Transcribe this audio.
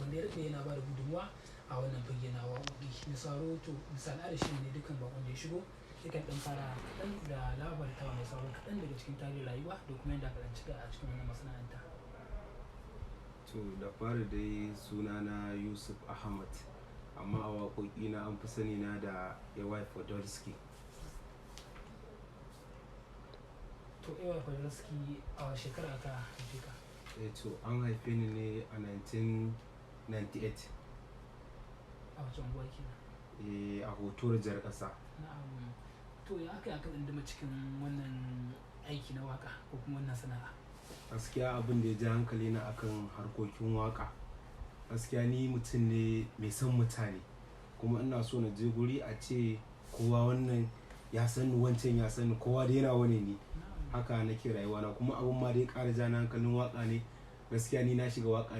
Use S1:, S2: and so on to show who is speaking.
S1: Wanda ya daɗe yana ba da gudunmawa a wannan fage na waƙoƙi. Mai sauraro, to bisa al'ada shi ne dukkan bakon da ya shigo yakan ɗan fara kaɗan da labartawa mai sauraro kaɗan daga cikin tarihin rayuwa da kuma yadda aka tsinci kai a cikin wannan masana'anta.
S2: To, da fari dai sunana Yusuf Ahmad, amma a waƙoƙina an fi sani na da AY Podolski.
S1: To, AY Podolski, a wace shekara aka haife ka?
S2: Eh to, an haife ni ne a 1998.
S1: A wace unguwa kenan?
S2: Eh, a Hotoro Jar Ƙasa.
S1: Na'am. To, ya aka yi aka tsunduma cikin wannan aiki na waka ko kuma wannan sana'a?
S2: Gaskiya abin da ya ja hankali na akan harkokin waƙa, gaskiya ni mutum ne mai son mutane, kuma ina so na je guri a ce kowa wannan ya san ni, wancan ya san ni, kowa dai yana wane ni. Haka nake rayuwa na, kuma abun ma da ya ƙara ja ni hankalin waƙa ne, gaskiya ni na shiga waƙa.